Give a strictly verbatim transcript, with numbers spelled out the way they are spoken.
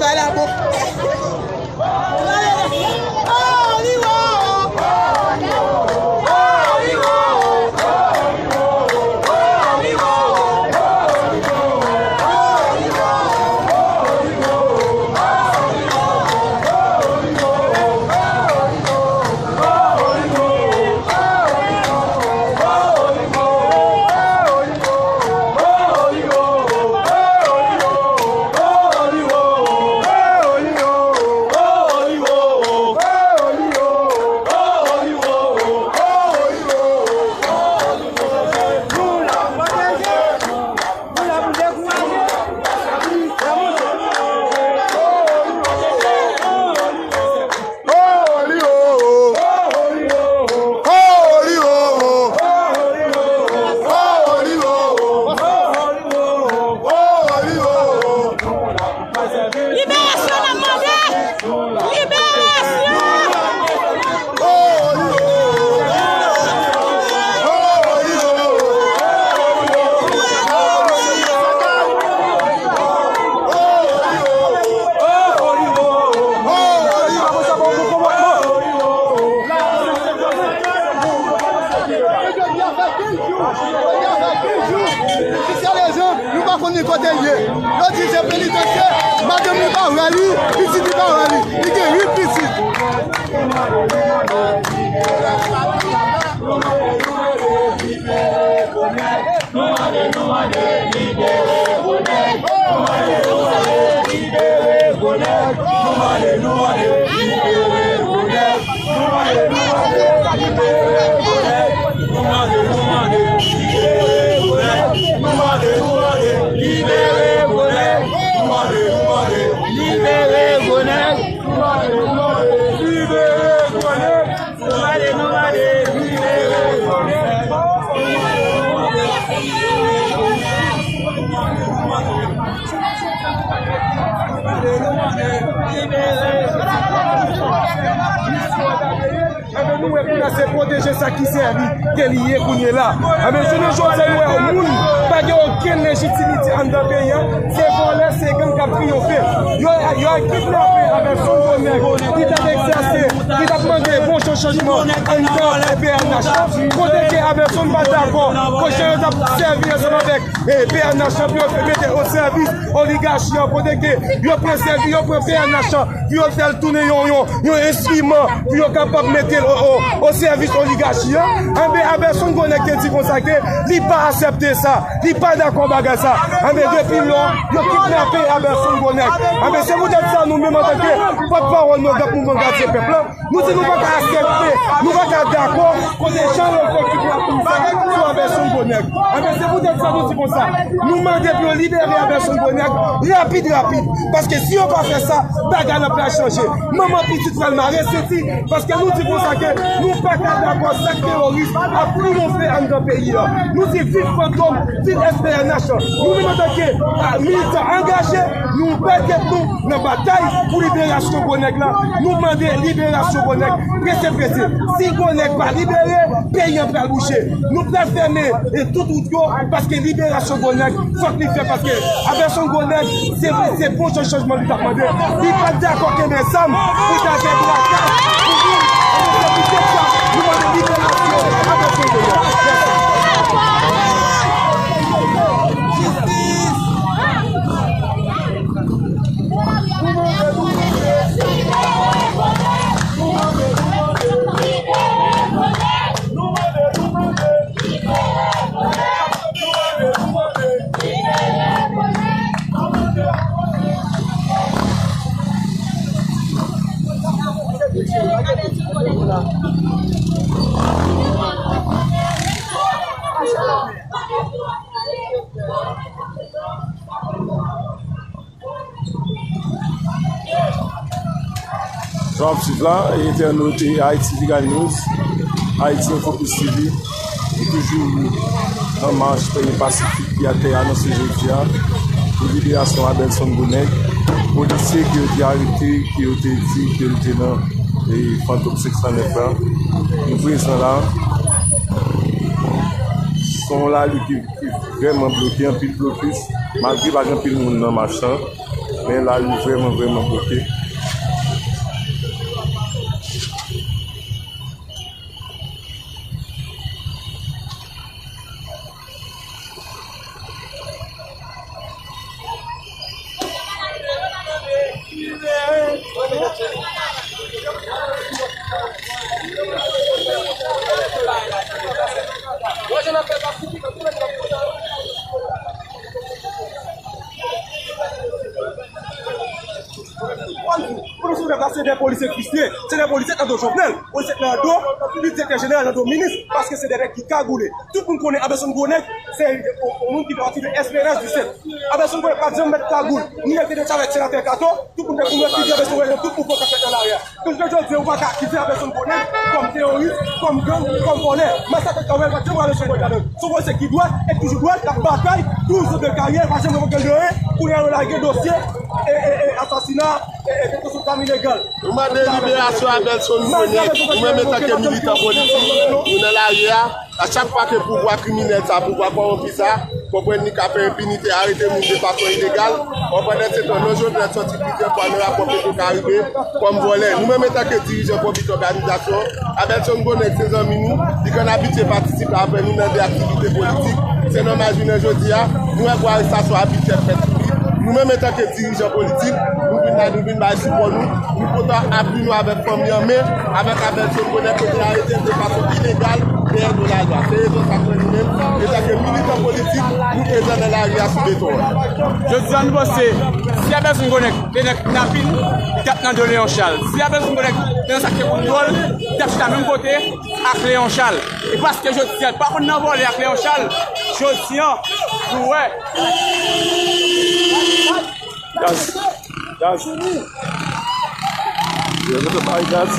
Sa la bon. Oli ho! Oli ho! Oli ho! Liberasyon n ap mande! Liberasyon! Ofisyèl rezon, nou pa konn ni kote l ye. Yo di se penitansye, madanm li pa wè li, pitit li pa wè li. Li gen uit pitit. Enben, nou wè kounye a se pwoteje sa ki sèvi ke li ye kounye la. Enben, jounen jodi a, nou wè yon moun pa gen okenn lejitimite anndan peyi a. Se vòlè, se gang k ap triyonfe. Yo, yo al kidnape Abelson Gwo Nèg ki t ap egzèse, ki t ap mande bon jan chanjman anndan P N H la. Kote ke Abelson pa dakò, kote yo t ap sèvi ansanm avèk e P N H lan pou yo mete o sèvis oligachi an, kote ke yo pran sèvi, yo pran P N H lan pou yo fè l tounen yon, yon, yon enstriman pou yo kapab mete l o, o, o sèvis oligachi an. Enben, Abelson Gwo Nèg te di konsa ke li pa aksepte sa, li pa dakò bagay sa. Enben, depi lò, yo kidnape Abelson Gwo Nèg. Enben, se poutèt sa, nou menm antanke pòtpawòl nou, Ògap Mouvman Gadyen Pèp la, nou di nou pa ka aksepte, nou pa ka dakò kote jan yo fè kidnaping sa sou Abelson Gwo Nèg. Enben, se poutèt sa nou di konsa, nou mande pou yo libere Abelson Gwo Nèg rapid, rapid. Paske si yo pa fè sa, bagay la pral chanje. Manman pitit pral mare senti, paske nou di konsa ke nou pa ka dakò sa k teworis ap triyonfe anndan peyi a. Nou di viv Fantom, viv S P N H. Nou menm antanke, a, militan angaje, nou bay tèt nou nan batay pou liberasyon Gwo Nèg la. Nou mande liberasyon Gwo Nèg prese, prese. Si Gwo Nèg pa libere, peyi an pral bouje. Nou pral fèmen e tout wout yo, paske liberasyon Gwo Nèg fòk li fèt, paske Abelson Gwo Nèg, se, se bon jan chanjman li t ap mande. Li pa t dakò kenbe zam pou ta fè brakaj pou moun. Enben, se poutèt sa, nou mande liberasyon Abelson Gwo Nèg. Mèsi. Jan w ap swiv la, entènot Haiti Viral News, Haiti Info Plus T V, nou toujou an mach pasifik ki atè anonse jodi a pou liberasyon Abelson Gwo Nèg, polisye ke yo te arete, ke yo te di ke l te nan, e, Fantom senk san nèf la. Nou prezan la, se yon lari ki, ki vrèman bloke, anpil blokis, malgre pa gen anpil moun nan mach lan. Men lari vrèman, vrèman bloke. Pandan sou nèg la, se de polisye ki fristre, se de polisye nan do Jovenel, polisye nan do, li direktè jeneral nan do minis, paske se de nèg ki kagoule. Tout moun konnen Abelson Gwo Nèg, se yon, yon moun ki fè pati de S P N S disèt. Abelson Gwo Nèg pa t janm mèt kagoul, ni lè l te deja avèk senatè Kato, tout moun te konnen ki di Abelson Gwo Nèg nan tout mouvman k ap fèt nan lari a. Jouk jodi a, ou pa ka akize Abelson Gwo Nèg kòm teworis, kòm gang, kòm vòlè. Masakre Kawèl pa t janm Abelson Gwo Nèg ladan. Se yon polisye ki dwat e toujou dwat, k ap batay, toujou de karyè, pa janm regrèt anyen. Kounye a, yo lage dosye e, e, e asasina e, e detann sou zam ilegal. Nou mande liberasyon Abelson Gwo Nèg. Nou menm, antanke militan politik, nou nan lari a. A chak fwa ke pouvwa kriminèl sa, pouvwa kòwonpi sa, konprann li ka fè enpinite, arete moun de fason ilegal. Pandansetan, non Jovenel sòti plizyè fwa nan rapò Petwokaribe kòm vòlè. Nou menm, antanke dirijan komite òganizasyon, Abelson Gwo Nèg se zanmi nou, li konn abitye patisipe avè nou nan de aktivite politik. Se nòmal jounen jodi a, nou wè gwo arestasyon abitye ap fèt sou li. Nou menm, antanke dirijan politik, nou vin la, nou vin bay sipò nou, nou pote apui nou avèk fanmi an, men avèk Abelson Gwo Nèg kote l arete l de fason ilegal dèyè do lalwa. Se rezon sa k fè nou menm, antanke militan politik, nou prezan nan lari a sou beton an. Jodi a, nou panse, si Abelson Gwo Nèg te nan kidnapin, li t ap nan do Leon Charles. Si Abelson Gwo Nèg te nan sa k te pou dwòl, li t ap chita menm kote ak Leon Charles. E paske jodi a, li pa konn nan vòlè ak Leon Charles, jodi a, nou wè. Gaz. Gaz. Yo, nou te bay gaz.